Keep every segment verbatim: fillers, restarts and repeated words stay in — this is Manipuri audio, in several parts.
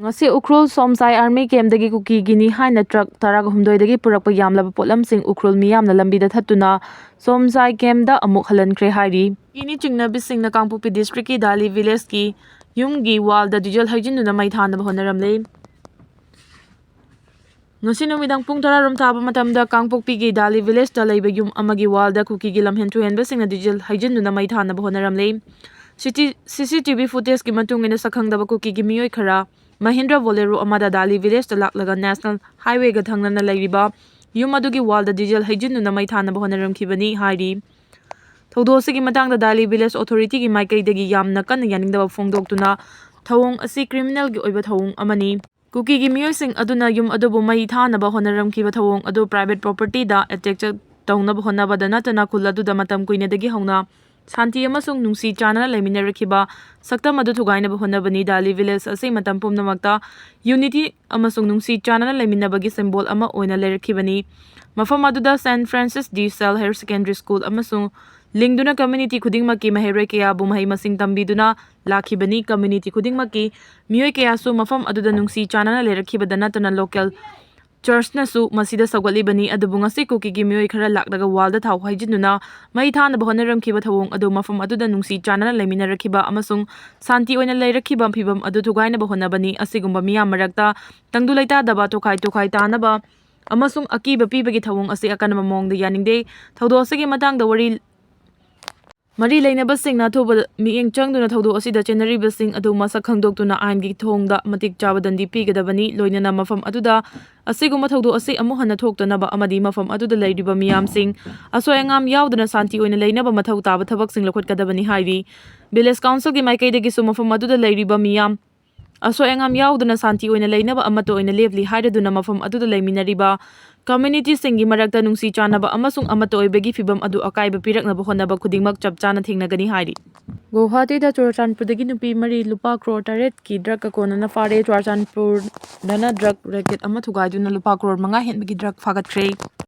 ꯉꯁꯤ ꯎꯈ꯭ꯔꯨꯜ ꯁꯣꯝꯁꯥꯏ ꯑꯥꯔꯃꯤ ꯀꯦꯝꯗꯒꯤ ꯀꯨꯀꯤꯒꯤꯅꯤ ꯍꯥꯏꯅ ꯇ꯭ꯔꯛ ꯇꯔꯥꯒ ꯍꯨꯝꯗꯣꯏꯗꯒꯤ ꯄꯨꯔꯛꯄ ꯌꯥꯝꯂꯕ ꯄꯣꯠꯂꯝꯁꯤꯡ ꯎꯈ꯭ꯔꯨꯜ ꯃꯤꯌꯥꯝꯅ ꯂꯝꯕꯤꯗ ꯊꯠꯇꯨꯅ ꯁꯣꯝꯁꯥꯏ ꯀꯦꯝꯗ ꯑꯃꯨꯛ ꯍꯜꯍꯟꯈ꯭ꯔꯦ ꯍꯥꯏꯔꯤ꯫ ꯀꯨꯀꯤꯅꯤ ꯆꯤꯡꯅꯕꯤꯁꯤꯡꯅ ꯀꯥꯡꯄꯣꯛꯄꯤ ꯗꯤꯁꯇ꯭ꯔꯤꯛꯀꯤ ꯗꯥꯂꯤ ꯚꯤꯂꯦꯖꯀꯤ ꯌꯨꯝꯒꯤ ꯋꯥꯜꯗ ꯗꯤꯖꯜ ꯍꯩꯖꯤꯟꯗꯨꯅ ꯃꯩ ꯊꯥꯅꯕ ꯍꯣꯠꯅꯔꯝꯂꯦ꯫ ꯉꯁꯤ ꯅꯨꯃꯤꯗꯥꯡ ꯄꯨꯡ ꯇꯔꯥꯔꯣꯝ ꯇꯥꯕ ꯃꯇꯝꯗ ꯀꯥꯡꯄꯣꯛꯄꯤꯒꯤ ꯗꯥꯂꯤ ꯚꯤꯂꯦꯖꯇ ꯂꯩꯕ ꯌꯨꯝ ꯑꯃꯒꯤ ꯋꯥꯜꯗ ꯀꯨꯀꯤꯒꯤ ꯂꯝꯍꯦꯟ ꯇꯨꯍꯦꯟꯕꯁꯤꯡꯅ ꯗꯤꯖꯜ ꯍꯩꯖꯤꯟꯗꯨꯅ ꯃꯩ ꯊꯥꯅꯕ ꯍꯣꯠꯅꯔꯝꯂꯦ꯫ ꯁꯤꯇꯤ-, ꯁꯤ ꯁꯤ ꯇꯤ ꯚꯤ ꯐꯨꯇꯦꯖꯀꯤ ꯃꯇꯨꯡ ꯏꯟꯅ ꯁꯛꯈꯪꯗꯕ ꯀꯨꯀꯤꯒꯤ ꯃꯤꯑꯣꯏ ꯈꯔ ꯃꯍꯤꯟꯗ꯭ꯔ ꯕꯣꯂꯦꯔꯣ ꯑꯃꯗ ꯗꯥꯂꯤ ꯚꯤꯂꯦꯖꯇ ꯂꯥꯛꯂꯒ ꯅꯦꯁꯅꯦꯜ ꯍꯥꯏꯋꯦꯒ ꯊꯪꯅꯅ ꯂꯩꯔꯤꯕ ꯌꯨꯝ ꯑꯗꯨꯒꯤ ꯋꯥꯜꯗ ꯗꯤꯖꯜ ꯍꯩꯖꯤꯟꯗꯨꯅ ꯃꯩ ꯊꯥꯅꯕ ꯍꯣꯠꯅꯔꯝꯈꯤꯕꯅꯤ ꯍꯥꯏꯔꯤ꯫ ꯊꯧꯗꯣꯛ ꯑꯁꯤꯒꯤ ꯃꯇꯥꯡꯗ ꯗꯥꯂꯤ ꯚꯤꯂꯦꯖ ꯑꯣꯊꯣꯔꯤꯇꯤꯒꯤ ꯃꯥꯏꯀꯩꯗꯒꯤ ꯌꯥꯝꯅ ꯀꯟꯅ ꯌꯥꯅꯤꯡꯗꯕ ꯐꯣꯡꯗꯣꯛꯇꯨꯅ ꯊꯧꯑꯣꯡ ꯑꯁꯤ ꯀ꯭ꯔꯤꯃꯤꯅꯦꯜꯒꯤ ꯑꯣꯏꯕ ꯊꯧꯑꯣꯡ ꯑꯃꯅꯤ꯫ ꯀꯨꯀꯤꯒꯤ ꯃꯤꯑꯣꯏꯁꯤꯡ ꯑꯗꯨꯅ ꯌꯨꯝ ꯑꯗꯨꯕꯨ ꯃꯩ ꯊꯥꯅꯕ ꯍꯣꯠꯅꯔꯝꯈꯤꯕ ꯊꯧꯑꯣꯡ ꯑꯗꯨ ꯄ꯭ꯔꯥꯏꯚꯦꯠ ꯄ꯭ꯔꯣꯄꯔꯇꯤꯗ ꯑꯦꯇꯦꯛ ꯇꯧꯅꯕ ꯍꯣꯠꯅꯕꯗ ꯅꯠꯇꯅ ꯈꯨꯜ ꯑꯗꯨꯗ ꯃꯇꯝ ꯀꯨꯏꯅꯗꯒꯤ ꯍꯧꯅ ꯁꯥꯟꯇꯤ ꯑꯃꯁꯨꯡ ꯅꯨꯡꯁꯤ ꯆꯥꯟꯅꯅ ꯂꯩꯃꯤꯟꯅꯔꯛꯈꯤꯕ ꯁꯛꯇꯝ ꯑꯗꯨ ꯊꯨꯒꯥꯏꯅꯕ ꯍꯣꯠꯅꯕꯅꯤ꯫ ꯗꯥꯂꯤ ꯚꯤꯂꯦꯖ ꯑꯁꯤ ꯃꯇꯝ ꯄꯨꯝꯅꯃꯛꯇ ꯌꯨꯅꯤꯇꯤ ꯑꯃꯁꯨꯡ ꯅꯨꯡꯁꯤ ꯆꯥꯟꯅꯅ ꯂꯩꯃꯤꯟꯅꯕꯒꯤ ꯁꯤꯝꯕꯣꯜ ꯑꯃ ꯑꯣꯏꯅ ꯂꯩꯔꯛꯈꯤꯕꯅꯤ꯫ ꯃꯐꯝ ꯑꯗꯨꯗ ꯁꯦꯟꯠ ꯐ꯭ꯔꯥꯟꯁꯤꯁ ꯗꯤ ꯁꯦꯜ ꯍꯥꯌꯔ ꯁꯦꯀꯦꯟꯗꯔꯤ ꯁ꯭ꯀꯨꯜ ꯑꯃꯁꯨꯡ ꯂꯤꯡꯗꯨꯅ ꯀꯝꯃ꯭ꯌꯨꯅꯤꯇꯤ ꯈꯨꯗꯤꯡꯃꯛꯀꯤ ꯃꯍꯩꯔꯣꯏ ꯀꯌꯥꯕꯨ ꯃꯍꯩ ꯃꯁꯤꯡ ꯇꯝꯕꯤꯗꯨꯅ ꯂꯥꯛꯈꯤꯕꯅꯤ꯫ ꯀꯝꯃ꯭ꯌꯨꯅꯤꯇꯤ ꯈꯨꯗꯤꯡꯃꯛꯀꯤ ꯃꯤꯑꯣꯏ ꯀꯌꯥꯁꯨ ꯃꯐꯝ ꯑꯗꯨꯗ ꯅꯨꯡꯁꯤ ꯆꯥꯟꯅꯅ ꯂꯩꯔꯛꯈꯤꯕꯗ ꯅꯠꯇꯅ ꯂꯣꯀꯦꯜ ꯆꯔꯆꯅꯁꯨ ꯃꯁꯤꯗ ꯁꯧꯒꯠꯂꯤꯕꯅꯤ꯫ ꯑꯗꯨꯕꯨ ꯉꯁꯤ ꯀꯨꯀꯤꯒꯤ ꯃꯤꯑꯣꯏ ꯈꯔ ꯂꯥꯛꯂꯒ ꯋꯥꯜꯗ ꯊꯥꯎ ꯍꯩꯖꯤꯟꯗꯨꯅ ꯃꯩ ꯊꯥꯅꯕ ꯍꯣꯠꯅꯔꯝꯈꯤꯕ ꯊꯧꯑꯣꯡ ꯑꯗꯨ ꯃꯐꯝ ꯑꯗꯨꯗ ꯅꯨꯡꯁꯤ ꯆꯥꯟꯅꯅ ꯂꯩꯃꯤꯟꯅꯔꯛꯈꯤꯕ ꯑꯃꯁꯨꯡ ꯁꯥꯟꯇꯤ ꯑꯣꯏꯅ ꯂꯩꯔꯛꯈꯤꯕ ꯐꯤꯚꯝ ꯑꯗꯨ ꯊꯨꯒꯥꯏꯅꯕ ꯍꯣꯠꯅꯕꯅꯤ꯫ ꯑꯁꯤꯒꯨꯝꯕ ꯃꯤꯌꯥꯝ ꯃꯔꯛꯇ ꯇꯪꯗꯨ ꯂꯩꯇꯥꯗꯕ, ꯇꯣꯈꯥꯏ ꯇꯣꯈꯥꯏ ꯇꯥꯅꯕ ꯑꯃꯁꯨꯡ ꯑꯀꯤꯕ ꯄꯤꯕꯒꯤ ꯊꯧꯑꯣꯡ ꯑꯁꯤ ꯑꯀꯟꯕ ꯃꯑꯣꯡꯗ ꯌꯥꯅꯤꯡꯗꯦ꯫ ꯊꯧꯗꯣꯛ ꯑꯁꯤꯒꯤ ꯃꯇꯥꯡꯗ ꯋꯥꯔꯤ ꯃꯔꯤ ꯂꯩꯅꯕꯁꯤꯡꯅ ꯑꯊꯨꯕ ꯃꯤꯠꯌꯦꯡ ꯆꯪꯗꯨꯅ ꯊꯧꯗꯣꯛ ꯑꯁꯤꯗ ꯆꯦꯟꯅꯔꯤꯕꯁꯤꯡ ꯑꯗꯨ ꯃꯁꯛ ꯈꯪꯗꯣꯛꯇꯨꯅ ꯑꯥꯏꯟꯒꯤ ꯊꯣꯡꯗ ꯃꯇꯤꯛ ꯆꯥꯕ ꯗꯟꯗꯤ ꯄꯤꯒꯗꯕꯅꯤ꯫ ꯂꯣꯏꯅꯅ ꯃꯐꯝ ꯑꯗꯨꯗ ꯑꯁꯤꯒꯨꯝꯕ ꯊꯧꯗꯣꯛ ꯑꯁꯤ ꯑꯃꯨꯛ ꯍꯟꯅ ꯊꯣꯛꯇꯅꯕ ꯑꯃꯗꯤ ꯃꯐꯝ ꯑꯗꯨꯗ ꯂꯩꯔꯤꯕ ꯃꯤꯌꯥꯝꯁꯤꯡ ꯑꯁꯣꯏ ꯑꯉꯥꯝ ꯌꯥꯎꯗꯅ ꯁꯥꯟꯇꯤ ꯑꯣꯏꯅ ꯂꯩꯅꯕ ꯃꯊꯧ ꯇꯥꯕ ꯊꯕꯛꯁꯤꯡ ꯂꯧꯈꯠꯀꯗꯕꯅꯤ ꯍꯥꯏꯔꯤ꯫ ꯚꯤꯂꯦꯖ ꯀꯥꯎꯟꯁꯤꯜꯒꯤ ꯃꯥꯏꯀꯩꯗꯒꯤꯁꯨ ꯃꯐꯝ ꯑꯗꯨꯗ ꯂꯩꯔꯤꯕ ꯃꯤꯌꯥꯝ ꯑꯁꯣꯏ ꯑꯉꯥꯝ ꯌꯥꯎꯗꯅ ꯁꯥꯟꯇꯤ ꯑꯣꯏꯅ ꯂꯩꯅꯕ ꯑꯃꯠꯇ ꯑꯣꯏꯅ ꯂꯦꯞꯂꯤ ꯍꯥꯏꯔꯗꯨꯅ ꯃꯐꯝ ꯑꯗꯨꯗ ꯂꯩꯃꯤꯟꯅꯔꯤꯕ ꯀꯝꯃ꯭ꯌꯨꯅꯤꯇꯤꯁꯤꯡꯒꯤ ꯃꯔꯛꯇ ꯅꯨꯡꯁꯤ ꯆꯥꯟꯅꯕ ꯑꯃꯁꯨꯡ ꯑꯃꯠꯇ ꯑꯣꯏꯕꯒꯤ ꯐꯤꯚꯝ ꯑꯗꯨ ꯑꯀꯥꯏꯕ ꯄꯤꯔꯛꯅꯕ ꯍꯣꯠꯅꯕ ꯈꯨꯗꯤꯡꯃꯛ ꯆꯞ ꯆꯥꯅ ꯊꯦꯡꯅꯒꯅꯤ ꯍꯥꯏꯔꯤ꯫ ꯒꯨꯋꯥꯍꯥꯇꯤꯗ ꯆꯨꯔꯆꯥꯟꯄꯨꯔꯗꯒꯤ ꯅꯨꯄꯤ ꯃꯔꯤ ꯂꯨꯄꯥ ꯀ꯭ꯔꯣꯔ ꯇꯔꯦꯠꯀꯤ ꯗ꯭ꯔꯒ ꯀꯣꯟꯅꯅ ꯐꯥꯔꯦ꯫ ꯆꯨꯔꯆꯥꯟꯄꯨꯔꯗꯅ ꯗ꯭ꯔꯒ ꯔꯦꯀꯦꯠ ꯑꯃ ꯊꯨꯒꯥꯏꯗꯨꯅ ꯂꯨꯄꯥ ꯀ꯭ꯔꯣꯔ ꯃꯉꯥ ꯍꯦꯟꯕꯒꯤ ꯗ꯭ꯔꯒ ꯐꯥꯒꯠꯈ꯭ꯔꯦ꯫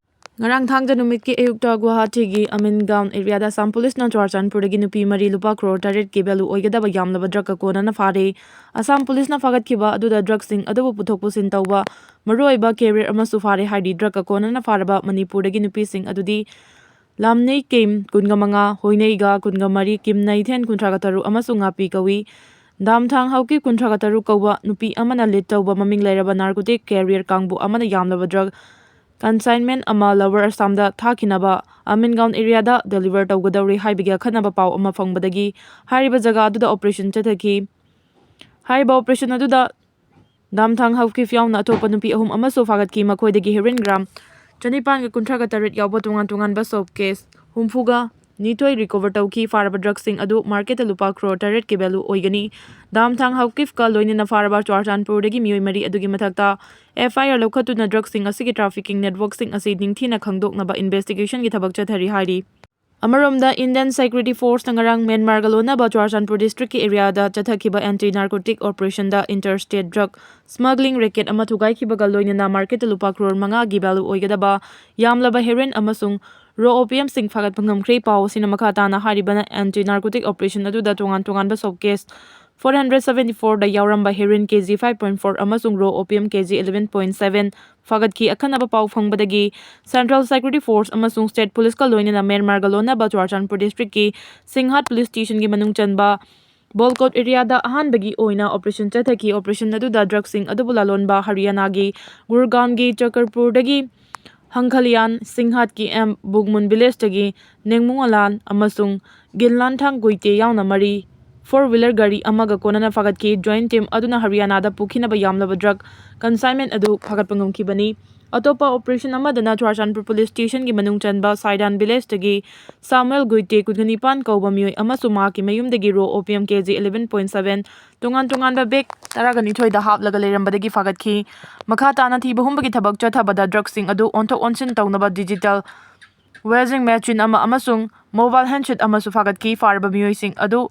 ꯉꯔꯥꯡ ꯊꯥꯡꯖ ꯅꯨꯃꯤꯠꯀꯤ ꯑꯌꯨꯛꯇ ꯒꯨꯋꯥꯍꯥꯇꯤꯒꯤ ꯑꯃꯤꯟꯒꯥꯎꯟ ꯑꯦꯔꯤꯌꯥꯗ ꯑꯁꯥꯝ ꯄꯨꯂꯤꯁꯅ ꯆꯨꯔꯥꯆꯥꯟꯄꯨꯔꯗꯒꯤ ꯅꯨꯄꯤ ꯃꯔꯤ ꯂꯨꯄꯥ ꯀ꯭ꯔꯣꯔ ꯇꯔꯦꯠꯀꯤ ꯚꯦꯂꯨ ꯑꯣꯏꯒꯗꯕ ꯌꯥꯝꯂꯕ ꯗ꯭ꯔꯒ ꯀꯣꯟꯅꯅ ꯐꯥꯔꯦ꯫ ꯑꯁꯥꯝ ꯄꯨꯂꯤꯁꯅ ꯐꯥꯒꯠꯈꯤꯕ ꯑꯗꯨꯗ ꯗ꯭ꯔꯒꯁꯤꯡ ꯑꯗꯨꯕꯨ ꯄꯨꯊꯣꯛ ꯄꯨꯁꯤꯟ ꯇꯧꯕ ꯃꯔꯨꯑꯣꯏꯕ ꯀꯦꯔꯤꯌꯔ ꯑꯃꯁꯨ ꯐꯥꯔꯦ ꯍꯥꯏꯔꯤ꯫ ꯗ꯭ꯔꯒ ꯀꯣꯟꯅꯅ ꯐꯥꯔꯕ ꯃꯅꯤꯄꯨꯔꯗꯒꯤ ꯅꯨꯄꯤꯁꯤꯡ ꯑꯗꯨꯗꯤ ꯂꯥꯝꯅꯩ ꯀꯤꯝ, ꯀꯨꯟꯒ ꯃꯉꯥ, ꯍꯣꯏꯅꯩꯒ, ꯀꯨꯟꯒ ꯃꯔꯤ, ꯀꯤꯝ ꯅꯩꯊꯦꯟ, ꯀꯨꯟꯊ꯭ꯔꯥꯒ ꯇꯔꯨꯛ, ꯑꯃꯁꯨꯡ ꯉꯥꯄꯤ ꯀꯧꯏ꯫ ꯗꯥꯝꯊꯥꯡ ꯍꯥꯎꯀꯤꯞ, ꯀꯨꯟꯊ꯭ꯔꯥꯒ ꯇꯔꯨꯛ ꯀꯧꯕ ꯅꯨꯄꯤ ꯑꯃꯅ ꯂꯤꯗ ꯇꯧꯕ ꯃꯃꯤꯡ ꯂꯩꯔꯕ ꯅꯥꯔꯀꯣꯇꯤꯛ ꯀꯦꯔꯤꯌꯔ ꯀꯥꯡꯕꯨ ꯑꯃꯅ ꯌꯥꯝꯂꯕ ꯗ꯭ꯔꯒ ꯀꯟꯁꯥꯏꯟꯃꯦꯟ ꯑꯃ ꯂꯋꯔ ꯑꯁꯥꯝꯗ ꯊꯥꯈꯤꯅꯕ ꯑꯃꯤꯟꯒꯥꯎꯟ ꯑꯦꯔꯤꯌꯥꯗ ꯗꯦꯂꯤꯚꯔ ꯇꯧꯒꯗꯧꯔꯤ ꯍꯥꯏꯕꯒꯤ ꯑꯈꯟꯅꯕ ꯄꯥꯎ ꯑꯃ ꯐꯪꯕꯗꯒꯤ ꯍꯥꯏꯔꯤꯕ ꯖꯒꯥ ꯑꯗꯨꯗ ꯑꯣꯄꯔꯦꯁꯟ ꯆꯠꯊꯈꯤ꯫ ꯍꯥꯏꯔꯤꯕ ꯑꯣꯄꯔꯦꯁꯟ ꯑꯗꯨꯗ ꯗꯥꯝꯊꯥꯡ ꯍꯥꯎꯀꯤꯞ ꯌꯥꯎꯅ ꯑꯇꯣꯞꯄ ꯅꯨꯄꯤ ꯑꯍꯨꯝ ꯑꯃꯁꯨ ꯐꯥꯒꯠꯈꯤ꯫ ꯃꯈꯣꯏꯗꯒꯤ ꯍꯦꯔꯣꯏꯟ ꯒ꯭ꯔꯥꯝ ꯆꯅꯤꯄꯥꯟꯒ ꯀꯨꯟꯊ꯭ꯔꯥꯒ ꯇꯔꯦꯠ ꯌꯥꯎꯕ ꯇꯣꯉꯥꯟ ꯇꯣꯉꯥꯟꯕ ꯁꯣꯞ ꯀꯦꯁ ꯍꯨꯝꯐꯨꯒ ꯅꯤꯊꯣꯏ ꯔꯤꯀꯣꯚꯔ ꯇꯧꯈꯤ꯫ ꯐꯥꯔꯕ ꯗ꯭ꯔꯒꯁꯤꯡ ꯑꯗꯨ ꯃꯥꯔꯀꯦꯠꯇ ꯂꯨꯄꯥ ꯀ꯭ꯔꯣꯔ ꯇꯔꯦꯠꯀꯤ ꯚꯦꯂꯨ ꯑꯣꯏꯒꯅꯤ꯫ ꯗꯥꯝꯊꯥꯡ ꯍꯥꯎꯀꯤꯞꯀ ꯂꯣꯏꯅꯅ ꯐꯥꯔꯕ ꯆꯨꯔꯥꯆꯥꯟꯄꯨꯔꯗꯒꯤ ꯃꯤꯑꯣꯏ ꯃꯔꯤ ꯑꯗꯨꯒꯤ ꯃꯊꯛꯇ ꯑꯦꯐ ꯑꯥꯏ ꯑꯥꯔ ꯂꯧꯈꯠꯇꯨꯅ ꯗ꯭ꯔꯒꯁꯤꯡ ꯑꯁꯤꯒꯤ ꯇ꯭ꯔꯥꯐꯤꯀꯤꯡ ꯅꯦꯠꯋꯔꯛꯁꯤꯡ ꯑꯁꯤ ꯅꯤꯡꯊꯤꯅ ꯈꯪꯗꯣꯛꯅꯕ ꯏꯟꯚꯦꯁꯇꯤꯒꯦꯁꯟꯒꯤ ꯊꯕꯛ ꯆꯠꯊꯔꯤ ꯍꯥꯏꯔꯤ꯫ ꯑꯃꯔꯣꯝꯗ, ꯏꯟꯗꯤꯌꯟ ꯁꯦꯀ꯭ꯌꯨꯔꯤꯇꯤ ꯐꯣꯔꯁꯅ ꯉꯔꯥꯡ ꯃ꯭ꯌꯥꯟꯃꯥꯔꯒ ꯂꯣꯟꯅꯕ ꯆꯨꯔꯥꯆꯥꯟꯄꯨꯔ ꯗꯤꯁꯇ꯭ꯔꯤꯛꯀꯤ ꯑꯦꯔꯤꯌꯥꯗ ꯆꯠꯊꯈꯤꯕ ꯑꯦꯟꯇꯤ ꯅꯥꯔꯀꯣꯇꯤꯛ ꯑꯣꯄꯔꯦꯁꯟꯗ inter state drug smuggling racket ꯑꯃ ꯊꯨꯒꯥꯏꯈꯤꯕꯒ ꯂꯣꯏꯅꯅ ꯃꯥꯔꯀꯦꯠꯇ ꯂꯨꯄꯥ ꯀ꯭ꯔꯣꯔ ꯃꯉꯥꯒꯤ ꯚꯦꯂꯨ ꯑꯣꯏꯒꯗꯕ ꯌꯥꯝꯂꯕ ꯍꯦꯔꯣꯏꯟ ꯑꯃꯁꯨꯡ ꯔꯣ ꯑꯣꯄꯤꯌꯝꯁꯤꯡ ꯐꯥꯒꯠꯄ ꯉꯝꯈ꯭ꯔꯦ꯫ ꯄꯥꯎ ꯑꯁꯤꯅ ꯃꯈꯥ ꯇꯥꯅ ꯍꯥꯏꯔꯤꯕꯅ ꯑꯦꯟꯇꯤ ꯅꯥꯔꯀꯣꯇꯤꯛ ꯑꯣꯄꯔꯦꯁꯟ ꯑꯗꯨꯗ ꯇꯣꯉꯥꯟ ꯇꯣꯉꯥꯟꯕ soap case four hundred seventy ꯐꯣꯔꯗ ꯌꯥꯎꯔꯝꯕ heroin K G five point four ꯑꯃꯁꯨꯡ raw opium K G eleven point seven ꯐꯥꯒꯠꯈꯤ꯫ ꯑꯈꯟꯅꯕ ꯄꯥꯎ ꯐꯪꯕꯗꯒꯤ ꯁꯦꯟꯇ꯭ꯔꯦꯜ ꯁꯦꯀ꯭ꯌꯨꯔꯤꯇꯤ ꯐꯣꯔꯁ ꯑꯃꯁꯨꯡ ꯁ꯭ꯇꯦꯠ ꯄꯨꯂꯤꯁꯀ ꯂꯣꯏꯅꯅ ꯃ꯭ꯌꯥꯟꯃꯥꯔꯒ ꯂꯣꯟꯅꯕ ꯆꯨꯔꯥꯆꯥꯟꯄꯨꯔ ꯗꯤꯁꯇ꯭ꯔꯤꯛꯀꯤ ꯁꯤꯡꯍꯥꯠ ꯄꯨꯂꯤꯁ ꯁ꯭ꯇꯦꯁꯟꯒꯤ ꯃꯅꯨꯡ ꯆꯟꯕ ꯕꯣꯜꯀꯣꯠ ꯑꯦꯔꯤꯌꯥꯗ ꯑꯍꯥꯟꯕꯒꯤ ꯑꯣꯏꯅ ꯑꯣꯄꯔꯦꯁꯟ ꯆꯠꯊꯈꯤ꯫ ꯑꯣꯄꯔꯦꯁꯟ ꯑꯗꯨꯗ ꯗ꯭ꯔꯒꯁꯤꯡ ꯑꯗꯨꯕꯨ ꯂꯂꯣꯟꯕ ꯍꯔꯤꯌꯥꯅꯥꯒꯤ ꯒꯨꯔꯒꯥꯎꯟꯒꯤ ꯆꯀꯔꯄꯨꯔꯗꯒꯤ ꯍꯪꯈꯂꯤꯌꯥꯟ, ꯁꯤꯡꯍꯥꯠꯀꯤ ꯑꯦꯝ ꯕꯨꯒꯃꯨꯟ ꯚꯤꯂꯦꯖꯇꯒꯤ ꯅꯦꯡꯃꯨꯡꯑꯂꯥꯟ ꯑꯃꯁꯨꯡ ꯒꯤꯟꯂꯥꯟꯊꯥꯡ ꯒꯨꯏꯇꯦ ꯌꯥꯎꯅ ꯃꯔꯤ ꯐꯣꯔ ꯋꯤꯂꯔ ꯒꯥꯔꯤ ꯑꯃꯒ ꯀꯣꯟꯅꯅ ꯐꯥꯒꯠꯈꯤ꯫ ꯖꯣꯏꯟꯠ ꯇꯤꯝ ꯑꯗꯨꯅ ꯍꯔꯤꯌꯥꯅꯥꯗ ꯄꯨꯈꯤꯅꯕ ꯌꯥꯝꯂꯕ ꯗ꯭ꯔꯒ ꯀꯟꯁꯥꯏꯟꯃꯦꯟ ꯑꯗꯨ ꯐꯥꯒꯠꯄ ꯉꯝꯈꯤꯕꯅꯤ꯫ ꯑꯇꯣꯞꯄ ꯑꯣꯄꯔꯦꯁꯟ ꯑꯃꯗꯅ ꯆꯨꯔꯥꯆꯥꯟꯄꯨꯔ ꯄꯨꯂꯤꯁ ꯁ꯭ꯇꯦꯁꯟꯒꯤ ꯃꯅꯨꯡ ꯆꯟꯕ ꯁꯥꯏꯗꯥꯟ ꯚꯤꯂꯦꯖꯇꯒꯤ ꯁꯥꯃꯨꯑꯦꯜ ꯒꯨꯏꯇꯦ, ꯀꯨꯟꯒ ꯅꯤꯄꯥꯟ ꯀꯧꯕ ꯃꯤꯑꯣꯏ ꯑꯃꯁꯨ ꯃꯍꯥꯛꯀꯤ ꯃꯌꯨꯝꯗꯒꯤ ꯔꯣ opium K G eleven point seven, ꯇꯣꯉꯥꯟ ꯇꯣꯉꯥꯟꯕ ꯕꯦꯒ ꯇꯔꯥꯒ ꯅꯤꯊꯣꯏꯗ ꯍꯥꯞꯂꯒ ꯂꯩꯔꯝꯕꯗꯒꯤ ꯐꯥꯒꯠꯈꯤ꯫ ꯃꯈꯥ ꯇꯥꯅ ꯊꯤꯕ ꯍꯨꯝꯕꯒꯤ ꯊꯕꯛ ꯆꯠꯊꯕꯗ ꯗ꯭ꯔꯒꯁꯤꯡ ꯑꯗꯨ ꯑꯣꯟꯊꯣꯛ ꯑꯣꯟꯁꯤꯟ ꯇꯧꯅꯕ ꯗꯤꯖꯤꯇꯦꯜ ꯋꯦꯖꯤꯡ ꯃꯦꯆꯤꯟ ꯑꯃ ꯑꯃꯁꯨꯡ ꯃꯣꯕꯥꯏꯜ ꯍꯦꯟꯁꯦꯠ ꯑꯃꯁꯨ ꯐꯥꯒꯠꯈꯤ꯫ ꯐꯥꯔꯕ ꯃꯤꯑꯣꯏꯁꯤꯡ ꯑꯗꯨ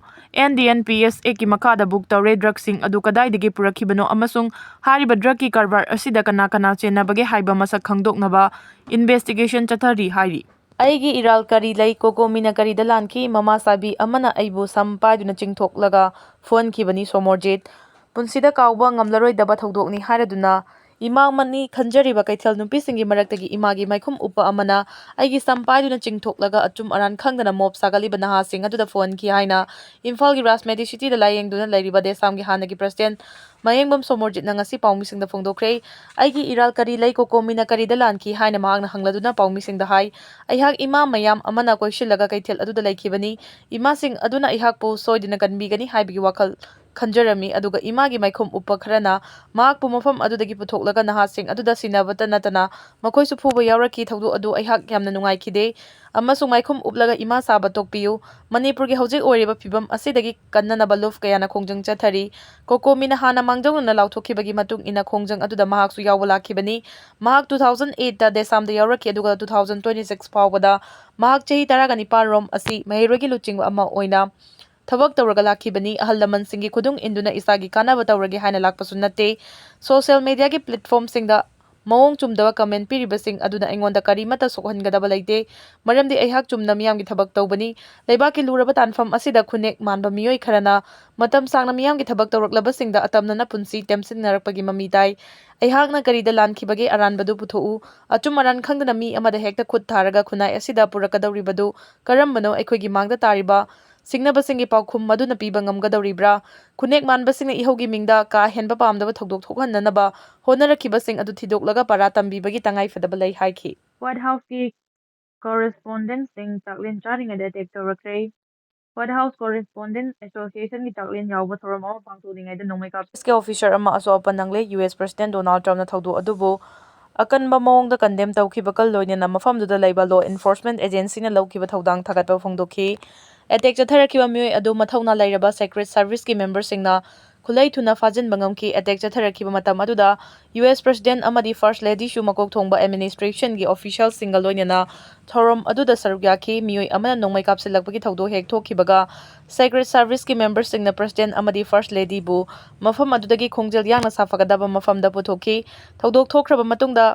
N D N P S ꯑꯦꯛꯀꯤ ꯃꯈꯥꯗ ꯕꯨꯛ ꯇꯧꯔꯦ꯫ ꯗ꯭ꯔꯒꯁꯤꯡ ꯑꯗꯨ ꯀꯗꯥꯏꯗꯒꯤ ꯄꯨꯔꯛꯈꯤꯕꯅꯣ ꯑꯃꯁꯨꯡ ꯍꯥꯏꯔꯤꯕ ꯗ꯭ꯔꯒꯀꯤ ꯀꯔꯕꯥꯔ ꯑꯁꯤꯗ ꯀꯅꯥ ꯀꯅꯥ ꯆꯦꯟꯅꯕꯒꯦ ꯍꯥꯏꯕ ꯃꯁꯛ ꯈꯪꯗꯣꯛꯅꯕ ꯏꯟꯚꯦꯁꯇꯤꯒꯦꯁꯟ ꯆꯠꯊꯔꯤ ꯍꯥꯏꯔꯤ꯫ ꯑꯩꯒꯤ ꯏꯔꯥꯜ ꯀꯔꯤ ꯂꯩ? ꯀꯣꯀꯣꯃꯤꯅ ꯀꯔꯤꯗ ꯂꯥꯟꯈꯤ? ꯃꯃꯥ ꯁꯥꯕꯤ ꯑꯃꯅ ꯑꯩꯕꯨ ꯁꯝ ꯄꯥꯏꯗꯨꯅ ꯆꯤꯡꯊꯣꯛꯂꯒ ꯐꯨꯍꯟꯈꯤꯕꯅꯤ꯫ ꯁꯣꯃꯣꯔꯖꯤꯠ ꯄꯨꯟꯁꯤꯗ ꯀꯥꯎꯕ ꯉꯝꯂꯔꯣꯏꯗꯕ ꯊꯧꯗꯣꯛꯅꯤ ꯍꯥꯏꯔꯗꯨꯅ ꯏꯃꯥꯃꯛꯅꯤ ꯈꯟꯖꯔꯤꯕ ꯀꯩꯊꯦꯜ ꯅꯨꯄꯤꯁꯤꯡꯒꯤ ꯃꯔꯛꯇꯒꯤ ꯏꯃꯥꯒꯤ ꯃꯥꯏꯈꯨꯝ ꯎꯞꯄ ꯑꯃꯅ ꯑꯩꯒꯤ ꯁꯝ ꯄꯥꯏꯗꯨꯅ ꯆꯤꯡꯊꯣꯛꯂꯒ ꯑꯆꯨꯝ ꯑꯔꯥꯟ ꯈꯪꯗꯅ ꯃꯣꯞ ꯁꯥꯒꯠꯂꯤꯕ ꯅꯍꯥꯁꯤꯡ ꯑꯗꯨꯗ ꯐꯨꯍꯟꯈꯤ ꯍꯥꯏꯅ ꯏꯝꯐꯥꯜꯒꯤ ꯔꯥꯖꯃꯦꯗꯤ ꯁꯤꯇꯤꯗ ꯂꯥꯌꯦꯡꯗꯨꯅ ꯂꯩꯔꯤꯕ ꯗꯦꯁꯥꯝꯒꯤ ꯍꯥꯟꯅꯒꯤ ꯄ꯭ꯔꯁꯤꯗꯦꯟꯠ ꯃꯌꯦꯡꯕꯝ ꯁꯣꯃꯣꯔꯖꯤꯠꯅ ꯉꯁꯤ ꯄꯥꯎꯃꯤꯁꯤꯡꯗ ꯐꯣꯡꯗꯣꯛꯈ꯭ꯔꯦ꯫ ꯑꯩꯒꯤ ꯏꯔꯥꯜ ꯀꯔꯤ ꯂꯩ? ꯀꯣꯀꯣꯃꯤꯅ ꯀꯔꯤꯗ ꯂꯥꯟꯈꯤ ꯍꯥꯏꯅ ꯃꯍꯥꯛꯅ ꯍꯪꯂꯗꯨꯅ ꯄꯥꯎꯃꯤꯁꯤꯡꯗ ꯍꯥꯏ, ꯑꯩꯍꯥꯛ ꯏꯃꯥ ꯃꯌꯥꯝ ꯑꯃꯅ ꯀꯣꯏꯁꯤꯜꯂꯒ ꯀꯩꯊꯦꯜ ꯑꯗꯨꯗ ꯂꯩꯈꯤꯕꯅꯤ꯫ ꯏꯃꯥꯁꯤꯡ ꯑꯗꯨꯅ ꯑꯩꯍꯥꯛꯄꯨ ꯁꯣꯏꯗꯅ ꯀꯟꯕꯤꯒꯅꯤ ꯍꯥꯏꯕꯒꯤ ꯋꯥꯈꯜ ꯈꯟꯖꯔꯝꯃꯤ, ꯑꯗꯨꯒ ꯏꯃꯥꯒꯤ ꯃꯥꯏꯈꯨꯝ ꯎꯞꯄ ꯈꯔꯅ ꯃꯍꯥꯛꯄꯨ ꯃꯐꯝ ꯑꯗꯨꯗꯒꯤ ꯄꯨꯊꯣꯛꯂꯒ ꯅꯍꯥꯁꯤꯡ ꯑꯗꯨꯗ ꯁꯤꯟꯅꯕꯇ ꯅꯠꯇꯅ ꯃꯈꯣꯏꯁꯨ ꯐꯨꯕ ꯌꯥꯎꯔꯛꯈꯤ꯫ ꯊꯧꯗꯣꯛ ꯑꯗꯨ ꯑꯩꯍꯥꯛ ꯌꯥꯝꯅ ꯅꯨꯡꯉꯥꯏꯈꯤꯗꯦ ꯑꯃꯁꯨꯡ ꯃꯥꯏꯈꯨꯝ ꯎꯞꯂꯒ ꯏꯃꯥ ꯁꯥꯕ ꯇꯣꯛꯄꯤꯌꯨ꯫ ꯃꯅꯤꯄꯨꯔꯒꯤ ꯍꯧꯖꯤꯛ ꯑꯣꯏꯔꯤꯕ ꯐꯤꯕꯝ ꯑꯁꯤꯗꯒꯤ ꯀꯟꯅꯅꯕ ꯂꯨꯞ ꯀꯌꯥꯅ ꯈꯣꯡꯖꯪ ꯆꯠꯊꯔꯤ꯫ ꯀꯣꯀꯣꯃꯤꯅ ꯍꯥꯟꯅ ꯃꯥꯡꯖꯧꯅꯅ ꯂꯥꯎꯊꯣꯛꯈꯤꯕꯒꯤ ꯃꯇꯨꯡ ꯏꯟꯅ ꯈꯣꯡꯖꯪ ꯑꯗꯨꯗ ꯃꯍꯥꯛꯁꯨ ꯌꯥꯎꯕ ꯂꯥꯛꯈꯤꯕꯅꯤ꯫ ꯃꯍꯥꯛ two thousand eight ꯗꯦꯁꯥꯝꯗ ꯌꯥꯎꯔꯛꯈꯤ, ꯑꯗꯨꯒ two thousand twenty six ꯐꯥꯎꯕꯗ ꯃꯍꯥꯛ ꯆꯍꯤ ꯇꯔꯥꯒ ꯅꯤꯄꯥꯟ ꯔꯣꯝ ꯑꯁꯤ ꯃꯍꯩꯔꯣꯏꯒꯤ ꯂꯨꯆꯤꯡꯕ ꯑꯃ ꯑꯣꯏꯅ ꯊꯕꯛ ꯇꯧꯔꯒ ꯂꯥꯛꯈꯤꯕꯅꯤ꯫ ꯑꯍꯜ ꯂꯃꯟꯁꯤꯡꯒꯤ ꯈꯨꯗꯨꯡ ꯏꯟꯗꯨꯅ ꯏꯁꯥꯒꯤ ꯀꯥꯟꯅꯕ ꯇꯧꯔꯒꯦ ꯍꯥꯏꯅ ꯂꯥꯛꯄꯁꯨ ꯅꯠꯇꯦ꯫ ꯁꯣꯁꯤꯌꯦꯜ ꯃꯤꯗꯤꯌꯥꯒꯤ ꯄ꯭ꯂꯦꯠꯐꯣꯔꯝꯁꯤꯡꯗ ꯃꯑꯣꯡ ꯆꯨꯝꯗꯕ ꯀꯃꯦꯟ ꯄꯤꯔꯤꯕꯁꯤꯡ ꯑꯗꯨꯅ ꯑꯩꯉꯣꯟꯗ ꯀꯔꯤꯃꯠꯇ ꯁꯣꯛꯍꯟꯒꯗꯕ ꯂꯩꯇꯦ, ꯃꯔꯝꯗꯤ ꯑꯩꯍꯥꯛ ꯆꯨꯝꯅ ꯃꯤꯌꯥꯝꯒꯤ ꯊꯕꯛ ꯇꯧꯕꯅꯤ꯫ ꯂꯩꯕꯥꯛꯀꯤ ꯂꯨꯔꯕ ꯇꯥꯟꯐꯝ ꯑꯁꯤꯗ ꯈꯨꯟꯅꯦꯛ ꯃꯥꯟꯕ ꯃꯤꯑꯣꯏ ꯈꯔꯅ ꯃꯇꯝ ꯁꯥꯡꯅ ꯃꯤꯌꯥꯝꯒꯤ ꯊꯕꯛ ꯇꯧꯔꯛꯂꯕꯁꯤꯡꯗ ꯑꯇꯝꯅꯅ ꯄꯨꯟꯁꯤ ꯇꯦꯝꯁꯤꯟꯅꯔꯛꯄꯒꯤ ꯃꯃꯤ ꯇꯥꯏ꯫ ꯑꯩꯍꯥꯛꯅ ꯀꯔꯤꯗ ꯂꯥꯟꯈꯤꯕꯒꯦ? ꯑꯔꯥꯟꯕꯗꯨ ꯄꯨꯊꯣꯛꯎ꯫ ꯑꯆꯨꯝ ꯑꯔꯥꯟ ꯈꯪꯗꯅ ꯃꯤ ꯑꯃꯗ ꯍꯦꯛꯇ ꯈꯨꯠ ꯊꯥꯔꯒ ꯈꯨꯟꯅꯥꯏ ꯑꯁꯤꯗ ꯄꯨꯔꯛꯀꯗꯧꯔꯤꯕꯗꯨ ꯀꯔꯝꯕꯅꯣ? ꯑꯩꯈꯣꯏꯒꯤ ꯃꯥꯡꯗ ꯇꯥꯔꯤꯕ ꯁꯤꯡꯅꯕꯁꯤꯡꯒꯤ ꯄꯥꯎꯈꯨꯝ ꯃꯗꯨꯅ ꯄꯤꯕ ꯉꯝꯒꯗꯧꯔꯤꯕ꯭ꯔꯥ? ꯈꯨꯟꯅꯦꯛ ꯃꯥꯟꯕꯁꯤꯡꯅ ꯏꯍꯧꯒꯤ ꯃꯤꯡꯗ ꯀꯥ ꯍꯦꯟꯕ ꯄꯥꯝꯗꯕ ꯊꯧꯗꯣꯛ ꯊꯣꯛꯍꯟꯗꯅꯕ ꯍꯣꯠꯅꯔꯛꯈꯤꯕꯁꯤꯡ ꯑꯗꯨ ꯊꯤꯗꯣꯛꯂꯒ ꯄꯥꯔꯥ ꯇꯝꯕꯤꯕꯒꯤ ꯇꯉꯥꯏꯐꯗꯕ ꯂꯩ ꯍꯥꯏꯈꯤ꯫ ꯋꯥꯏꯠ ꯍꯥꯎꯁꯀꯤ ꯀꯣꯔꯦꯁꯄꯣꯟꯗꯦꯟꯠꯁꯤꯡ ꯆꯥꯛꯂꯦꯟ ꯆꯥꯔꯤꯉꯩꯗ ꯑꯦꯇꯦꯛ ꯇꯧꯔꯛꯈ꯭ꯔꯦ꯫ ꯋꯥꯏꯠ ꯍꯥꯎꯁ ꯀꯣꯔꯦꯁꯄꯣꯟꯗꯦꯟꯠ ꯑꯦꯁꯣꯁꯤꯌꯦꯁꯟꯒꯤ ꯆꯥꯛꯂꯦꯟ ꯌꯥꯎꯕ ꯊꯧꯔꯝ ꯑꯃ ꯄꯥꯡꯊꯣꯛꯂꯤꯉꯩꯗ ꯅꯣꯡꯃꯩ ꯀꯥꯞ- ꯌꯨ ꯑꯦꯁꯀꯤ ꯑꯣꯐꯤꯁꯔ ꯑꯃ ꯑꯁꯣꯛ ꯑꯄꯟ ꯅꯪꯂꯦ꯫ ꯌꯨ ꯑꯦꯁ ꯄ꯭ꯔꯁꯤꯗꯦꯟꯠ ꯗꯣꯅꯥꯜꯗ ꯇ꯭ꯔꯝꯞꯅ ꯊꯧꯗꯣꯛ ꯑꯗꯨꯕꯨ ꯑꯀꯟꯕ ꯃꯑꯣꯡꯗ ꯀꯟꯗꯦꯝ ꯇꯧꯈꯤꯕꯒ ꯂꯣꯏꯅꯅ ꯃꯐꯝꯗꯨꯗ ꯂꯩꯕ ꯂꯣ ꯏꯟꯐꯣꯔꯁꯃꯦꯟꯠ ꯑꯦꯖꯦꯟꯁꯤꯅ ꯂꯧꯈꯤꯕ ꯊꯧꯗꯥꯡ ꯊꯥꯒꯠꯄ ꯐꯣꯡꯗꯣꯛꯈꯤ꯫ ꯑꯦꯇꯦꯛ ꯆꯠꯊꯔꯛꯈꯤꯕ ꯃꯤꯑꯣꯏ ꯑꯗꯨ ꯃꯊꯧꯅꯥ ꯂꯩꯔꯕ ꯁꯦꯀ꯭ꯔꯦꯠ ꯁꯔꯚꯤꯁꯀꯤ ꯃꯦꯝꯕꯔꯁꯤꯡꯅ ꯈꯨꯠꯂꯥꯏ ꯊꯨꯅ ꯐꯥꯖꯤꯟꯕ ꯉꯝꯈꯤ꯫ ꯑꯦꯇꯦꯛ ꯆꯠꯊꯔꯛꯈꯤꯕ ꯃꯇꯝ ꯑꯗꯨꯗ ꯌꯨ ꯑꯦꯁ ꯄ꯭ꯔꯁꯤꯗꯦꯟꯠ ꯑꯃꯗꯤ ꯐꯥꯔꯁꯠ ꯂꯦꯗꯤꯁꯨ ꯃꯀꯣꯛ ꯊꯣꯡꯕ ꯑꯦꯗꯃꯤꯅꯤꯁꯇ꯭ꯔꯦꯁꯟꯒꯤ ꯑꯣꯐꯤꯁꯤꯌꯦꯜꯁꯤꯡꯒ ꯂꯣꯏꯅꯅ ꯊꯧꯔꯝ ꯑꯗꯨꯗ ꯁꯔꯨꯛ ꯌꯥꯈꯤ꯫ ꯃꯤꯑꯣꯏ ꯑꯃꯅ ꯅꯣꯡꯃꯩ ꯀꯥꯞꯁꯤꯜꯂꯛꯄꯒꯤ ꯊꯧꯗꯣꯛ ꯍꯦꯛ ꯊꯣꯛꯈꯤꯕꯒ ꯁꯦꯀ꯭ꯔꯦꯠ ꯁꯥꯔꯚꯤꯁꯀꯤ ꯃꯦꯝꯕꯔꯁꯤꯡꯅ ꯄ꯭ꯔꯁꯤꯗꯦꯟꯠ ꯑꯃꯗꯤ ꯐꯥꯔꯁꯠ ꯂꯦꯗꯤꯕꯨ ꯃꯐꯝ ꯑꯗꯨꯗꯒꯤ ꯈꯣꯡꯖꯦꯜ ꯌꯥꯡꯅ ꯁꯥꯐꯒꯗꯕ ꯃꯐꯝꯗ ꯄꯨꯊꯣꯛꯈꯤ꯫ ꯊꯧꯗꯣꯛ ꯊꯣꯛꯈ꯭ꯔꯕ ꯃꯇꯨꯡꯗ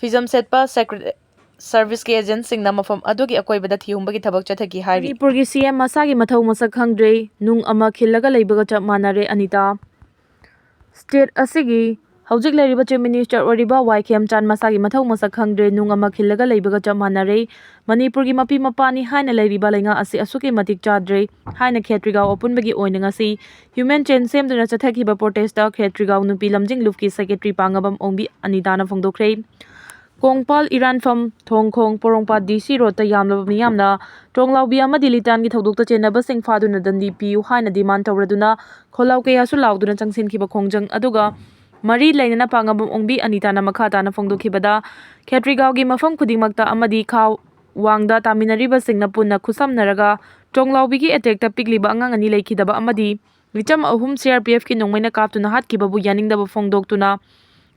ꯐꯤꯖꯝ ꯁꯦꯠꯄ ꯁꯦꯀ꯭ꯔꯦꯠ ꯁꯥꯔꯚꯤꯁꯀꯤ ꯑꯦꯖꯦꯟꯠꯁꯤꯡꯅ ꯃꯐꯝ ꯑꯗꯨꯒꯤ ꯑꯀꯣꯏꯕꯗ ꯊꯤꯍꯨꯝꯕꯒꯤ ꯊꯕꯛ ꯆꯠꯊꯈꯤ ꯍꯥꯏꯔꯤ꯫ ꯃꯅꯤꯄꯨꯔꯒꯤ ꯁꯤ ꯑꯦꯝ ꯃꯁꯥꯒꯤ ꯃꯊꯧ ꯃꯁꯛ ꯈꯪꯗ꯭ꯔꯦ, ꯅꯨꯡ ꯑꯃ ꯈꯤꯜꯂꯒ ꯂꯩꯕꯒ ꯆꯞ ꯃꯥꯟꯅꯔꯦ, ꯑꯅꯤꯇꯥ꯫ ꯁ꯭ꯇꯦꯠ ꯑꯁꯤꯒꯤ ꯍꯧꯖꯤꯛ ꯂꯩꯔꯤꯕ ꯆꯤꯐ ꯃꯤꯅꯤꯁꯇꯔ ꯑꯣꯏꯔꯤꯕ ꯋꯥꯏ ꯈꯦꯝꯆꯥꯟ ꯃꯁꯥꯒꯤ ꯃꯊꯧ ꯃꯁꯛ ꯈꯪꯗ꯭ꯔꯦ, ꯅꯨꯡ ꯑꯃ ꯈꯤꯜꯂꯒ ꯂꯩꯕꯒ ꯆꯞ ꯃꯥꯟꯅꯔꯦ꯫ ꯃꯅꯤꯄꯨꯔꯒꯤ ꯃꯄꯤ ꯃꯄꯥꯅꯤ ꯍꯥꯏꯅ ꯂꯩꯔꯤꯕ ꯂꯩꯉꯥꯛ ꯑꯁꯤ ꯑꯁꯨꯛꯀꯤ ꯃꯇꯤꯛ ꯆꯥꯗ꯭ꯔꯦ ꯍꯥꯏꯅ ꯈꯦꯇ꯭ꯔꯤꯒꯥꯎ ꯑꯄꯨꯟꯕꯒꯤ ꯑꯣꯏꯅ ꯉꯁꯤ ꯍ꯭ꯌꯨꯃꯦꯟ ꯆꯦꯟ ꯁꯦꯝꯗꯨꯅ ꯆꯠꯊꯈꯤꯕ ꯄ꯭ꯔꯣꯇꯦꯁꯇ ꯈꯦꯇ꯭ꯔꯤꯒꯥꯎ ꯅꯨꯄꯤ ꯂꯝꯖꯤꯡ ꯂꯨꯞꯀꯤ ꯁꯦꯀ꯭ꯔꯦꯇꯔꯤ ꯄꯥꯡꯉꯕꯝ ꯑꯣꯡꯕꯤ ꯑꯅꯤꯇꯥꯅ ꯐꯣꯡꯗꯣꯛꯈ꯭ꯔꯦ꯫ ꯀꯣꯡꯄꯥꯜ, ꯏꯔꯥꯟꯐꯝ, ꯊꯣꯡꯈꯣꯡ, ꯄꯣꯔꯣꯝꯄꯥꯠ ꯗꯤ ꯁꯤ ꯔꯣꯗꯇ ꯌꯥꯝꯂꯕ ꯃꯤꯌꯥꯝꯅ ꯇ꯭ꯔꯣꯡꯂꯥꯎꯕꯤ ꯑꯃꯗꯤ ꯂꯤꯇꯥꯟꯒꯤ ꯊꯧꯗꯣꯛꯇ ꯆꯦꯟꯅꯕꯁꯤꯡ ꯐꯥꯗꯨꯅ ꯗꯟꯗꯤ ꯄꯤꯌꯨ ꯍꯥꯏꯅ ꯗꯤꯃꯥꯟ ꯇꯧꯔꯗꯨꯅ ꯈꯣꯜꯂꯥꯎ ꯀꯌꯥꯁꯨ ꯂꯥꯎꯗꯨꯅ ꯆꯪꯁꯤꯟꯈꯤꯕ ꯈꯣꯡꯖꯪ ꯑꯗꯨꯒ ꯃꯔꯤ ꯂꯩꯅꯅ ꯄꯥꯡꯉꯕꯝ ꯑꯣꯡꯕꯤ ꯑꯅꯤꯇꯥꯅ ꯃꯈꯥ ꯇꯥꯅ ꯐꯣꯡꯗꯣꯛꯈꯤꯕꯗ, ꯈꯦꯇ꯭ꯔꯤꯒꯥꯎꯒꯤ ꯃꯐꯝ ꯈꯨꯗꯤꯡꯃꯛꯇ ꯑꯃꯗꯤ ꯈꯥ ꯋꯥꯡꯗ ꯇꯥꯃꯤꯟꯅꯔꯤꯕꯁꯤꯡꯅ ꯄꯨꯟꯅ ꯈꯨꯠꯁꯝꯅꯔꯒ ꯇ꯭ꯔꯣꯡꯂꯥꯎꯕꯤꯒꯤ ꯑꯦꯇꯦꯛꯇ ꯄꯤꯛꯂꯤꯕ ꯑꯉꯥꯡ ꯑꯅꯤ ꯂꯩꯈꯤꯗꯕ ꯑꯃꯗꯤ ꯃꯤꯆꯝ ꯑꯍꯨꯝ ꯁꯤ ꯑꯥꯔ ꯄꯤ ꯑꯦꯐꯀꯤ ꯅꯣꯡꯃꯩꯅ ꯀꯥꯞꯇꯨꯅ ꯍꯥꯠꯈꯤꯕꯕꯨ ꯌꯥꯅꯤꯡꯗꯕ ꯐꯣꯡꯗꯣꯛꯇꯨꯅ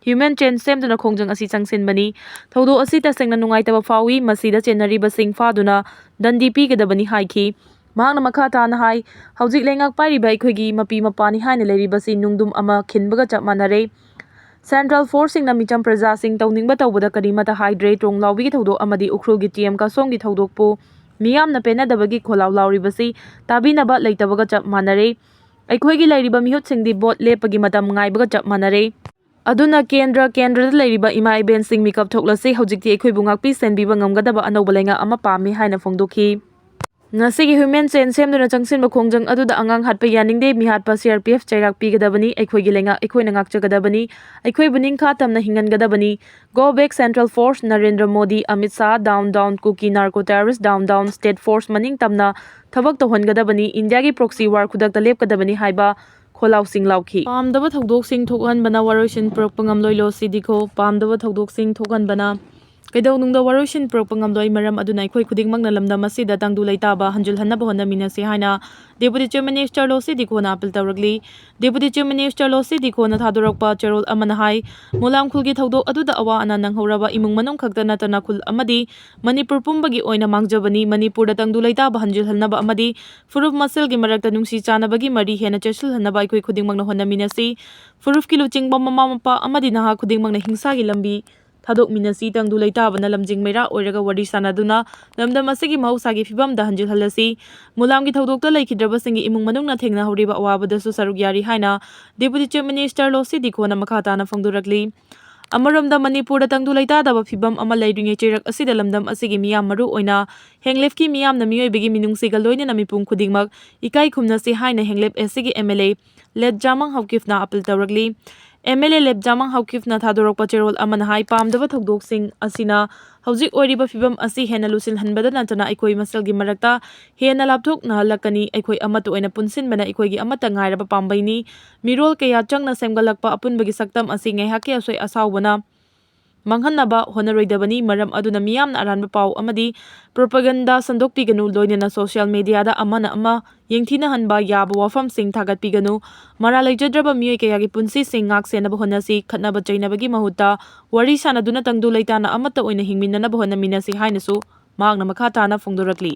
ꯍ꯭ꯌꯨꯃꯦꯟ ꯆꯦꯟ ꯁꯦꯝꯗꯨꯅ ꯈꯣꯡꯖꯪ ꯑꯁꯤ ꯆꯪꯁꯤꯟꯕꯅꯤ꯫ ꯊꯧꯗꯣꯛ ꯑꯁꯤ ꯇꯁꯦꯡꯅ ꯅꯨꯡꯉꯥꯏꯇꯕ ꯐꯥꯎꯏ꯫ ꯃꯁꯤꯗ ꯆꯦꯟꯅꯔꯤꯕꯁꯤꯡ ꯐꯥꯗꯨꯅ ꯗꯟꯗꯤ ꯄꯤꯒꯗꯕꯅꯤ ꯍꯥꯏꯈꯤ꯫ ꯃꯍꯥꯛꯅ ꯃꯈꯥ ꯇꯥꯅ ꯍꯥꯏ, ꯍꯧꯖꯤꯛ ꯂꯩꯉꯥꯛ ꯄꯥꯏꯔꯤꯕ ꯑꯩꯈꯣꯏꯒꯤ ꯃꯄꯤ ꯃꯄꯥꯅꯤ ꯍꯥꯏꯅ ꯂꯩꯔꯤꯕꯁꯤ ꯅꯨꯡꯗꯨꯝ ꯑꯃ ꯈꯤꯟꯕꯒ ꯆꯞ ꯃꯥꯟꯅꯔꯦ꯫ ꯁꯦꯟꯇ꯭ꯔꯦꯜ ꯐꯣꯔꯁꯁꯤꯡꯅ ꯃꯤꯆꯝ ꯄ꯭ꯔꯖꯥꯁꯤꯡ ꯇꯧꯅꯤꯡꯕ ꯇꯧꯕꯗ ꯀꯔꯤꯃꯠꯇ ꯍꯥꯏꯗ꯭ꯔꯦ꯫ ꯇ꯭ꯔꯣꯡꯂꯥꯎꯕꯤꯒꯤ ꯊꯧꯗꯣꯛ ꯑꯃꯗꯤ ꯎꯈ꯭ꯔꯨꯜꯒꯤ ꯇꯤ ꯑꯦꯝ ꯀꯥꯁꯣꯡꯒꯤ ꯊꯧꯗꯣꯛꯄꯨ ꯃꯤꯌꯥꯝꯅ ꯄꯦꯟꯅꯗꯕꯒꯤ ꯈꯣꯜꯂꯥꯎ ꯂꯥꯎꯔꯤꯕꯁꯤ ꯇꯥꯕꯤꯅꯕ ꯂꯩꯇꯕꯒ ꯆꯞ ꯃꯥꯟꯅꯔꯦ꯫ ꯑꯩꯈꯣꯏꯒꯤ ꯂꯩꯔꯤꯕ ꯃꯤꯍꯨꯠꯁꯤꯡꯗꯤ ꯚꯣꯠ ꯂꯦꯞꯄꯒꯤ ꯃꯇꯝ ꯉꯥꯏꯕꯒ ꯆꯞ ꯃꯥꯟꯅꯔꯦ꯫ ꯑꯗꯨꯅ ꯀꯦꯟꯗ꯭ꯔ ꯀꯦꯟꯗ꯭ꯔꯗ ꯂꯩꯔꯤꯕ ꯏꯃꯥ ꯏꯕꯦꯟꯁꯤꯡ ꯃꯤꯀꯞ ꯊꯣꯛꯂꯁꯤ꯫ ꯍꯧꯖꯤꯛꯇꯤ ꯑꯩꯈꯣꯏꯕꯨ ꯉꯥꯛꯄꯤ ꯁꯦꯟꯕꯤꯕ ꯉꯝꯒꯗꯕ ꯑꯅꯧꯕ ꯂꯩꯉꯥꯛ ꯑꯃ ꯄꯥꯝꯃꯤ ꯍꯥꯏꯅ ꯐꯣꯡꯗꯣꯛꯈꯤ꯫ ꯉꯁꯤꯒꯤ ꯍ꯭ꯌꯨꯃꯦꯟ ꯆꯦꯟ ꯁꯦꯝꯗꯨꯅ ꯆꯪꯁꯤꯟꯕ ꯈꯣꯡꯖꯪ ꯑꯗꯨꯗ ꯑꯉꯥꯡ ꯍꯥꯠꯄ ꯌꯥꯅꯤꯡꯗꯦ, ꯃꯤꯍꯥꯠꯄ ꯁꯤ ꯑꯥꯔ ꯄꯤ ꯑꯦꯐ ꯆꯩꯔꯥꯛ ꯄꯤꯒꯗꯕꯅꯤ, ꯑꯩꯈꯣꯏꯒꯤ ꯂꯩꯉꯥꯛ ꯑꯩꯈꯣꯏꯅ ꯉꯥꯛꯆꯒꯗꯕꯅꯤ, ꯑꯩꯈꯣꯏꯕꯨ ꯅꯤꯡꯈꯥ ꯇꯝꯅ ꯍꯤꯡꯍꯟꯒꯗꯕꯅꯤ꯫ Go back Central Force, Narendra Modi, Amit Shah, down down Kuki narco terrorist, down down state force ꯃꯅꯤꯡ ꯇꯝꯅ ꯊꯕꯛ ꯇꯧꯍꯟꯒꯗꯕꯅꯤ, ꯏꯟꯗꯤꯌꯥꯒꯤ proxy war ꯈꯨꯗꯛꯇ ꯂꯦꯞꯀꯗꯕꯅꯤ ꯍꯥꯏꯕ ꯈꯣꯜꯂꯥꯎꯁꯤꯡ ꯂꯥꯎꯈꯤ꯫ ꯄꯥꯝꯗꯕ ꯊꯧꯗꯣꯛꯁꯤꯡ ꯊꯣꯛꯍꯟꯕꯅ ꯋꯥꯔꯣꯏꯁꯤꯟ ꯄꯨꯔꯛꯄ ꯉꯝꯂꯣꯏ꯫ ꯂꯣ ꯁꯤꯗꯤꯈꯣ, ꯄꯥꯝꯗꯕ ꯊꯧꯗꯣꯛꯁꯤꯡ ꯊꯣꯛꯍꯟꯕꯅ ꯀꯩꯗꯧꯅꯨꯡꯗ ꯋꯥꯔꯣꯏꯁꯤꯟ ꯄꯨꯔꯛꯄ ꯉꯝꯂꯣꯏ꯫ ꯃꯔꯝ ꯑꯗꯨꯅ ꯑꯩꯈꯣꯏ ꯈꯨꯗꯤꯡꯃꯛꯅ ꯂꯝꯗꯝ ꯑꯁꯤꯗ ꯇꯪꯗꯨ ꯂꯩꯇꯥꯕ ꯍꯟꯖꯤꯜꯍꯟꯅꯕ ꯍꯣꯠꯅꯃꯤꯟꯅꯁꯤ ꯍꯥꯏꯅ Deputy Chief Minister ꯂꯣꯁꯤ ꯗꯤꯈꯣꯅ ꯑꯥꯄꯤꯜ ꯇꯧꯔꯛꯂꯤ꯫ Deputy Chief Minister ꯂꯣꯁꯤ ꯗꯤꯈꯣꯅ ꯊꯥꯗꯣꯔꯛꯄ ꯆꯦꯔꯣꯜ ꯑꯃꯅ ꯍꯥꯏ, ꯃꯣꯂꯥꯝ ꯈꯨꯜꯒꯤ ꯊꯧꯗꯣꯛ ꯑꯗꯨꯗ ꯑꯋꯥ ꯑꯅꯥ ꯅꯪꯍꯧꯔꯕ ꯏꯃꯨꯡ ꯃꯅꯨꯡ ꯈꯛꯇ ꯅꯠꯇꯅ ꯈꯨꯜ ꯑꯃꯗꯤ ꯃꯅꯤꯄꯨꯔ ꯄꯨꯝꯕꯒꯤ ꯑꯣꯏꯅ ꯃꯥꯡꯖꯕꯅꯤ꯫ ꯃꯅꯤꯄꯨꯔꯗ ꯇꯪꯗꯨ ꯂꯩꯇꯥꯕ ꯍꯟꯖꯤꯜꯍꯟꯅꯕ ꯑꯃꯗꯤ ꯐꯨꯔꯨꯞ ꯃꯁꯦꯜꯒꯤ ꯃꯔꯛꯇ ꯅꯨꯡꯁꯤ ꯆꯥꯟꯅꯕꯒꯤ ꯃꯔꯤ ꯍꯦꯟꯅ ꯆꯦꯠꯁꯤꯜꯍꯟꯅꯕ ꯑꯩꯈꯣꯏ ꯈꯨꯗꯤꯡꯃꯛꯅ ꯍꯣꯠꯅꯃꯤꯟꯅꯁꯤ꯫ ꯐꯨꯔꯨꯞꯀꯤ ꯂꯨꯆꯤꯡꯕ ꯃꯃꯥ ꯃꯄꯥ ꯑꯃꯗꯤ ꯅꯍꯥ ꯈꯨꯗꯤꯡꯃꯛꯅ ꯍꯤꯡꯁꯥꯒꯤ ꯂꯝꯕꯤ ꯊꯥꯗꯣꯛꯃꯤꯟꯅꯁꯤ꯫ ꯇꯪꯗꯨ ꯂꯩꯇꯥꯕꯅ ꯂꯝꯖꯤꯡ ꯃꯩꯔꯥ ꯑꯣꯏꯔꯒ ꯋꯥꯔꯤ ꯁꯥꯟꯅꯗꯨꯅ ꯂꯝꯗꯝ ꯑꯁꯤꯒꯤ ꯃꯍꯧꯁꯥꯒꯤ ꯐꯤꯕꯝꯗ ꯍꯟꯖꯤꯜꯍꯜꯂꯁꯤ꯫ ꯃꯨꯂꯥꯝꯒꯤ ꯊꯧꯗꯣꯛꯇ ꯂꯩꯈꯤꯗ꯭ꯔꯕꯁꯤꯡꯒꯤ ꯏꯃꯨꯡ ꯃꯅꯨꯡꯅ ꯊꯦꯡꯅꯍꯧꯔꯤꯕ ꯑꯋꯥꯕꯗꯁꯨ ꯁꯔꯨꯛ ꯌꯥꯔꯤ ꯍꯥꯏꯅ Deputy Chief Minister ꯂꯣꯁꯤ ꯗꯤꯈꯣꯅ ꯃꯈꯥ ꯇꯥꯅ ꯐꯣꯡꯗꯣꯔꯛꯂꯤ꯫ ꯑꯃꯔꯣꯝꯗ ꯃꯅꯤꯄꯨꯔꯗ ꯇꯪꯗꯨ ꯂꯩꯇꯥꯗꯕ ꯐꯤꯕꯝ ꯑꯃ ꯂꯩꯔꯤꯉꯩ ꯆꯩꯔꯛ ꯑꯁꯤꯗ ꯂꯝꯗꯝ ꯑꯁꯤꯒꯤ ꯃꯤꯌꯥꯝ, ꯃꯔꯨ ꯑꯣꯏꯅ ꯍꯦꯡꯂꯦꯞꯀꯤ ꯃꯤꯌꯥꯝꯅ ꯃꯤꯑꯣꯏꯕꯒꯤ ꯃꯤꯅꯨꯡꯁꯤꯒ ꯂꯣꯏꯅꯅ ꯃꯤꯄꯨꯝ ꯈꯨꯗꯤꯡꯃꯛ ꯏꯀꯥꯏ ꯈꯨꯝꯅꯁꯤ ꯍꯥꯏꯅ ꯍꯦꯡꯂꯦꯞ ꯑꯦꯁ ꯁꯤꯒꯤ M L A Letzamang ꯍꯧꯀꯤꯐꯅ ꯑꯥꯄꯤꯜ ꯇꯧꯔꯛꯂꯤ꯫ M L A Letzamang ꯍꯧꯀꯤꯐꯅ ꯊꯥꯗꯣꯔꯛꯄ ꯆꯦꯔꯣꯜ ꯑꯃꯅ ꯍꯥꯏ, ꯄꯥꯝꯗꯕ ꯊꯧꯗꯣꯛꯁꯤꯡ ꯑꯁꯤꯅ ꯍꯧꯖꯤꯛ ꯑꯣꯏꯔꯤꯕ ꯐꯤꯕꯝ ꯑꯁꯤ ꯍꯦꯟꯅ ꯂꯨꯁꯤꯜꯍꯟꯕꯗ ꯅꯠꯇꯅ ꯑꯩꯈꯣꯏ ꯃꯁꯦꯜꯒꯤ ꯃꯔꯛꯇ ꯍꯦꯟꯅ ꯂꯥꯞꯊꯣꯛꯅꯍꯜꯂꯛꯀꯅꯤ꯫ ꯑꯩꯈꯣꯏ ꯑꯃꯠꯇ ꯑꯣꯏꯅ ꯄꯨꯟꯁꯤꯟꯕꯅ ꯑꯩꯈꯣꯏꯒꯤ ꯑꯃꯠꯇ ꯉꯥꯏꯔꯕ ꯄꯥꯝꯕꯩꯅꯤ꯫ ꯃꯤꯔꯣꯜ ꯀꯌꯥ ꯆꯪꯅ ꯁꯦꯝꯒꯠꯂꯛꯄ ꯑꯄꯨꯟꯕꯒꯤ ꯁꯛꯇꯝ ꯑꯁꯤ ꯉꯥꯏꯍꯥꯛꯀꯤ ꯑꯁꯣꯏ ꯑꯁꯥꯎꯕꯅ ꯃꯥꯡꯍꯟꯅꯕ ꯍꯣꯠꯅꯔꯣꯏꯗꯕꯅꯤ꯫ ꯃꯔꯝ ꯑꯗꯨꯅ ꯃꯤꯌꯥꯝꯅ ꯑꯔꯥꯟꯕ ꯄꯥꯎ ꯑꯃꯗꯤ propaganda ꯁꯟꯗꯣꯛꯄꯤꯒꯅꯨ꯫ ꯂꯣꯏꯅꯅ social media ꯗ ꯑꯃꯅ ꯑꯃ ꯌꯦꯡꯊꯤꯅꯍꯟꯕ ꯌꯥꯕ ꯋꯥꯐꯝꯁꯤꯡ ꯊꯥꯒꯠꯄꯤꯒꯅꯨ꯫ ꯃꯔꯥꯜ ꯂꯩꯖꯗ꯭ꯔꯕ ꯃꯤꯑꯣꯏ ꯀꯌꯥꯒꯤ ꯄꯨꯟꯁꯤꯁꯤꯡ ꯉꯥꯛ ꯁꯦꯟꯅꯕ ꯍꯣꯠꯅꯁꯤ꯫ ꯈꯠꯅꯕ ꯆꯩꯅꯕꯒꯤ ꯃꯍꯨꯠꯇ ꯋꯥꯔꯤ ꯁꯥꯟꯅꯗꯨꯅ ꯇꯪꯗꯨ ꯂꯩꯇꯥꯅ ꯑꯃꯠꯇ ꯑꯣꯏꯅ ꯍꯤꯡꯃꯤꯟꯅꯅꯕ ꯍꯣꯠꯅꯃꯤꯟꯅꯁꯤ ꯍꯥꯏꯅꯁꯨ ꯃꯍꯥꯛꯅ ꯃꯈꯥ ꯇꯥꯅ ꯐꯣꯡꯗꯣꯔꯛꯂꯤ꯫